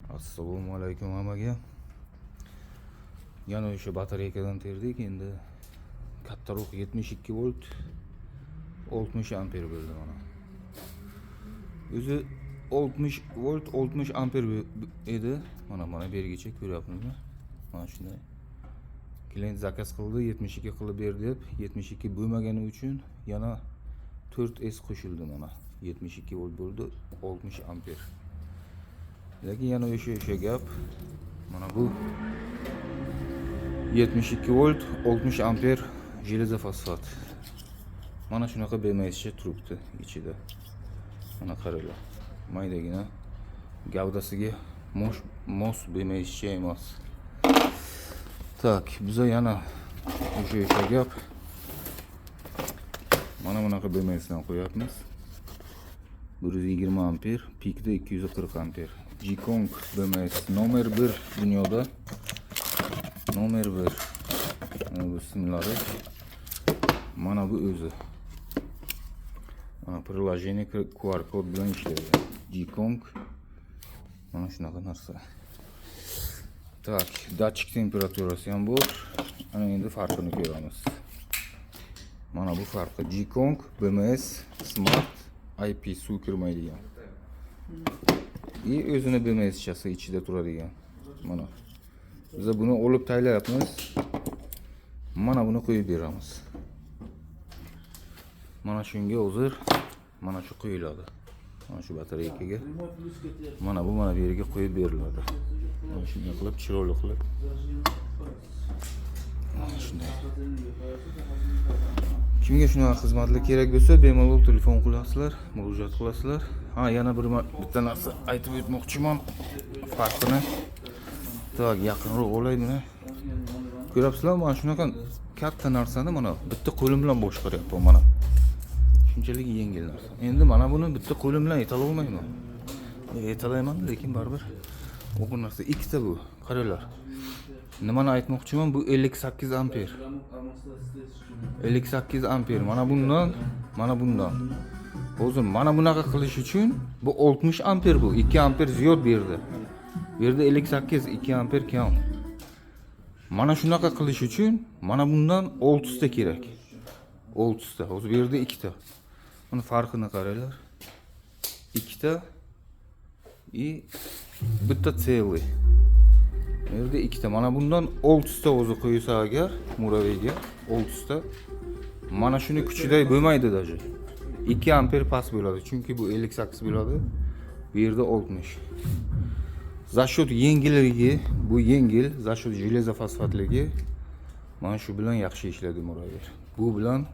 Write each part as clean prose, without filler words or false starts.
Assalomu alaykum hammaga. Yana o'sha batareykadan terdik. Endi kattaroq 72 volt 60 amper bo'ldi mana. O'zi 60 volt 60 amper edi. Mana bu yergacha ko'ryapmizmi? Mana shunday. Klient zakaz qildi, 72 qilib ber deb, 72 bo'lmagani uchun yana 4S qo'shildi mana. 72 volt bo'ldi, 60 amper. Lekin yana o'sha gap. Mana bu 72 volt 60 amper железофосфат. Mana shunaqa BMScha turibdi ichida. Mana qaranglar. Maydagina gavdasiga mos BMScha emas. Так, biza yana o'sha gap. Mana bunaqa BMSdan qo'yapmiz. 120 amper, pikda 240 amper. Jikong BMS nomer 1 dunyoda. Nomer 1. Mana bu simlari. Mana bu o'zi. Mana приложение, QR kod bilan ishlaydi. Jikong mana shunaqa narsa. Так, datchik temperaturasi ham bor. Ana endi farqini ko'ramiz. Mana bu farqi. Jikong BMS Smart IP, suv kirmaydigan. И o'zini BMSchasi ichida turadigan. Mana. Biz buni olib taylayapmiz. Mana buni qo'yib beramiz. Mana shunga hozir mana shu qo'yiladi. Mana shu batareykaga. Mana bu, mana bu yerga qo'yib beriladi. Mana shunday qilib, chiroyli qilib. Mana shunday. Kimga shunaqa xizmatlar kerak bo'lsa, bemalol telefon qilasizlar, murojaat qilasizlar. Ha, yana bitta narsa aytib o'tmoqchiman. Farqini. Так, yaqinroq olay buni. Ko'ryapsizlar, mana shunaqa katta narsani mana bitta qo'lim bilan boshqaryapman mana. Shunchalik yengil narsa. Endi mana buni bitta qo'lim bilan etalolmayman. Etalayman, lekin baribir og'ir narsa. Ikkita bu. Qaranglar. Nimani aytmoqchiman? Bu 58 amper. 58 amper. Mana bundan, mana bundan. Hozir mana bunaqa qilish uchun bu 60 amper bu. 2 amper ziyod berdi. Bu yerda 58, 2 amper kam. Mana shunaqa qilish uchun mana bundan 6 ta kerak. 6 ta. Hozir bu yerda ikkita. Buni farqini qaranglar. Ikkita и bitta целый. Bu yerda ikkita. Mana bundan 6 ta o'zi qo'ysa agar муравей ga 6 ta, mana shuni kuchiday bo'lmaydi даже. 2 amper past bo'ladi. Chunki bu 58 bo'ladi. Bu yerda 60. За счет yengilligi, bu yengil, за счет железофосфатлigi mana shu bilan yaxshi ishlaydi муравей. Bu bilan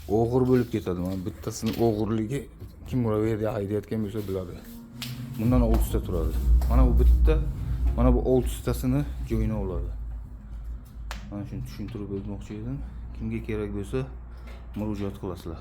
og'ir bo'lib ketadi. Mana bittasini og'irligi, kim муравей da haydayotgan bo'lsa, biladi. Bundan 6 ta turadi. Mana bu bitta, mana bu 6 tasini joyini oladi. Mana shuni tushuntirib o'tmoqchi edim. Kimga kerak bo'lsa, murojaat qilasizlar.